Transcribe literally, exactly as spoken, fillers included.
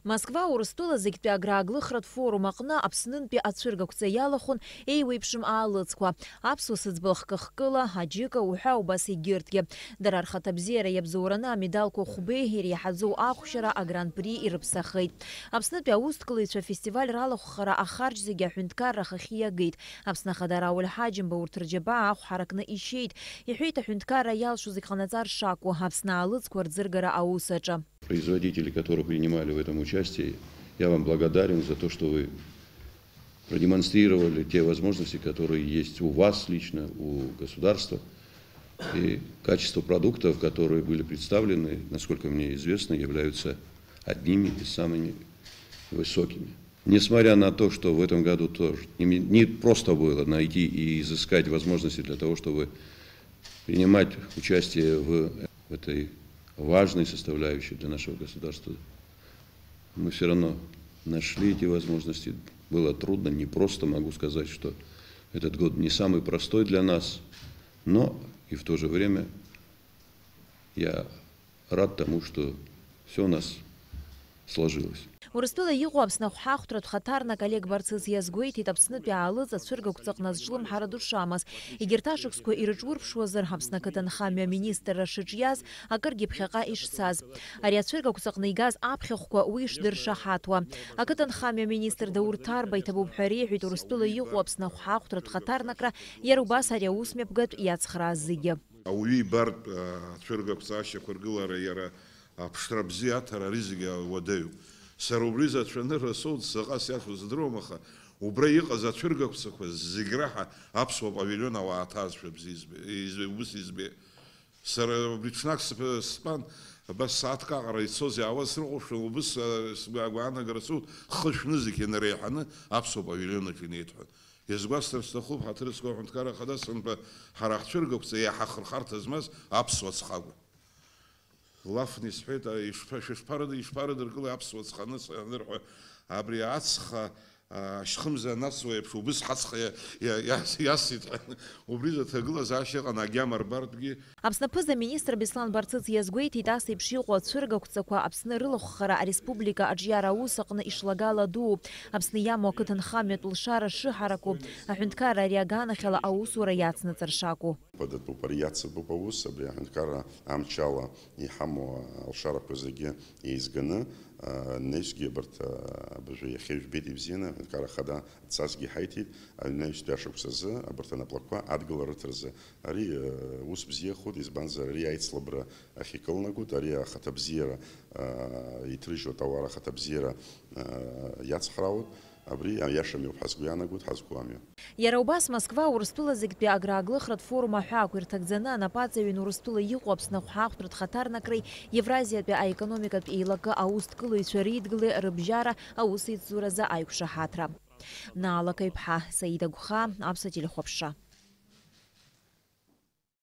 Москва Урыстәыла зегьтәи аграаглыхратә форум аҟны Аԥснынтәи ацәыргақәҵа иалахәын еиуеиԥшым аалыҵқәа, аԥсуа сыӡбахә кахкыла, аџьыка уҳәа убас егьырҭгьы. Дара рхаҭабзиара иабзоураны амедалқәа хәбеи иреиҳаӡоу ахәшьара агран-при ирыԥсахеит. Аԥснытәи аусҭгылаҩцәа афестиваль ралахәхара ахарџь зегьы аҳәынҭқарра ахахьы иагеит. Аԥсны Ахада Рауль Ҳаџьымба урҭ рџьабаа ахә ҳаракны ишьеит, иҳәеит аҳәынҭқарра иалшо зегь ҟанаҵар шакәу, Аԥсны аалыҵқәа рӡыргара аус аҿы. Производители, которые принимали в этом участие, я вам благодарен за то, что вы продемонстрировали те возможности, которые есть у вас лично, у государства. И качество продуктов, которые были представлены, насколько мне известно, являются одними из самыми высокими. Несмотря на то, что в этом году тоже не, не просто было найти и изыскать возможности для того, чтобы принимать участие в этой важной составляющей для нашего государства, мы все равно нашли эти возможности. Было трудно, непросто. Могу сказать, что этот год не самый простой для нас, но и в то же время я рад тому, что все у нас сложилось. Урыстәыла иҟоу Аԥсны ахәҳахәҭратә хаҭарнак Олег Барцыц иазгәеиҭеит, Аԥснытәи аалыҵ ацәыргақәҵаҟны азҿлымҳара ду шамаз, егьырҭ ашықәсқәа ирыҿурԥшуазар, Аԥсны ақыҭанхамҩа аминистрра шыҿиаз, акыргьы ԥхьаҟа ишцаз. Ари ацәыргақәҵаҟны игаз аԥхьахәқәа уи ишдыршаҳаҭуа. Ақыҭанхамҩа аминистр Даур Ҭарба иҭабуп ҳәа реиҳәеит Урыстәыла иҟоу Аԥсны ахәҳахәҭратә хаҭарнакра, иара убас ари аусмҩаԥгатә иацхрааз зегьы. Ауаҩы ибартә, а, ацәыргақәҵа ашьақәыргылара иара аԥшра бзиа аҭара ари зегьы уадаҩуп. Сара убри зацәаны Расул заҟа сиашоу здыруам, аха убра иҟаз ацәыргақәҵақәа зегь раҳа аԥсуа павилион ауаа ҭаазшәа бзиа избе-, из-, убыс избеит. Сара убри ҽнак сп-, стәан, абас сааҭк аҟара ицоз иаауаз срыхәаԥшуан, убыс, а, сгәы-, агәаанагара сыҭ, хышә нызқь инареиҳаны аԥсуа павилион аҿы инеит ҳәа. Иазгәасҭар сҭахуп, ҳаҭыр зқәу аҳәынҭқарра ахада сынтәа ҳара ҳцәыргақәҵа иаҳа хырхарҭа змаз аԥсуа ҵхагәа. Лафны исҳәеит, а, ишԥа-, шәышԥарыд-, ишԥарыдыркылеи аԥсуа ҵханы анырҳәа, абри ацха, а, ашьхымза анацу еиԥш убыс ҳацха иа-, иа-, иас-, иасит ҳәа. Убри зы аҭагылазаашьа ыҟан, агьама рбартәгьы. Аԥсны аԥыза-министр Беслан Барцыц иазгәеиҭеит, ас еиԥш иҟоу ацәыргақәҵақәа Аԥсны рылахәхара ареспублика аҿиара аус аҟны ишлагала дууп. Аԥсны иамоу ақыҭанхамҩатә лшара шыҳараку, аҳәынҭқарра ари аганахьала аусура иацнаҵар шакәу. Пыдатәуп, ари иацыртәуп аус, абри аҳәынҭқарра амчала иҳамоу алшарақәа зегьы еизганы, а, наҩсгьы абарҭ, а, абыржәы иахьа ижәбеит ибзианы, аҳәынҭқарра ахада дцазгьы ҳаиҭеит, анаҩстәи ашықәс азы абарҭ анаплакқәа адгылара рыҭаразы. Ари, а, ус бзиахоит, избанзар, ари аицлабра ахь икылнагоит, ари ахаҭабзиара, а, иҭрыжьуа атауар ахаҭабзиара, а, иацхраауеит. Абри аиаша мҩоуп ҳәа сгәы иаанагоит, ҳазқәу амҩа. Иара убас Москва Урыстәыла зегьтәи аграаглыхратә форум аҳәаақәа ирҭагӡаны анапаҵаҩын Урыстәыла иҟоу Аԥсны ахәҳахәҭратә хаҭарнакраи Евразиатәи аекономикатә еилакы аусҭгылаҩцәа реидгылеи рыбжьара аусеицуразы аиқәшаҳаҭра. Наала Каиԥҳа, Саида Гәхаа, Аԥсуа телехәаԥшра.